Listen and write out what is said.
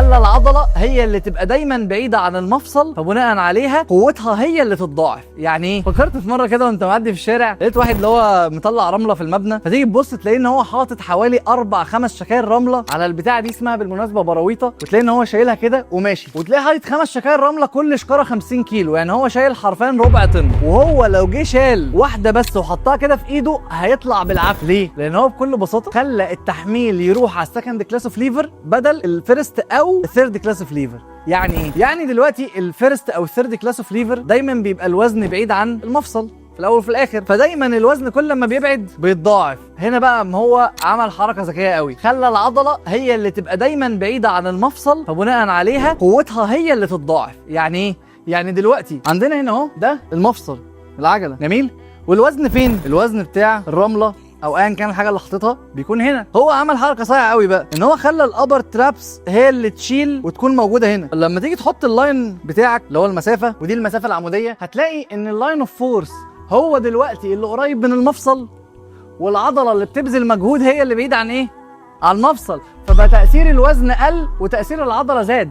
خلى العضلة هي اللي تبقى دايما بعيدة عن المفصل، فبناء عليها قوتها هي اللي تتضاعف. يعني ايه؟ فكرت في مرة كده وانت معدي في الشارع، لقيت واحد اللي هو مطلع رملة في المبنى، فتيجي تبص تلاقي ان هو حاطط حوالي 4 5 شكاير رملة على البتاعه دي، اسمها بالمناسبة براويطه، وتلاقي ان هو شايلها كده وماشي، وتلاقي حاطط 5 شكاير رملة كل شكاره 50 كيلو، يعني هو شايل حرفيا ربع طن. وهو لو جه شال واحدة بس وحطها كده في ايده هيطلع بالعافية. ليه؟ لان هو بكل بساطة خلى التحميل يروح على ال second class of lever بدل ال first او ال third class of lever. يعني ايه؟ يعني دلوقتي ال first او ال third class of lever دايما بيبقى الوزن بعيد عن المفصل في الاول وفي الاخر، فدايما الوزن كل ما بيبعد بيتضاعف. هنا بقى ما هو عمل حركة ذكية قوي، خلى العضلة هي اللي تبقى دايما بعيدة عن المفصل، فبناء عليها قوتها هي اللي تتضاعف. يعني ايه؟ يعني دلوقتي عندنا هنا اهو ده المفصل العجلة، جميل، والوزن فين؟ الوزن بتاع الرملة او ايا كان الحاجة اللي حاططها بيكون هنا. هو عمل حركة صايعه قوي بقى، ان هو خلى ال upper traps هي اللي تشيل وتكون موجودة هنا. لما تيجي تحط ال line بتاعك اللي هو المسافة، ودي المسافة العموديه، هتلاقي ان ال line of force هو دلوقتي اللي قريب من المفصل، والعضله اللي بتبذل مجهود هي اللي بعيدة عن ايه؟ على المفصل. فبقى تاثير الوزن قل وتاثير العضلة زاد.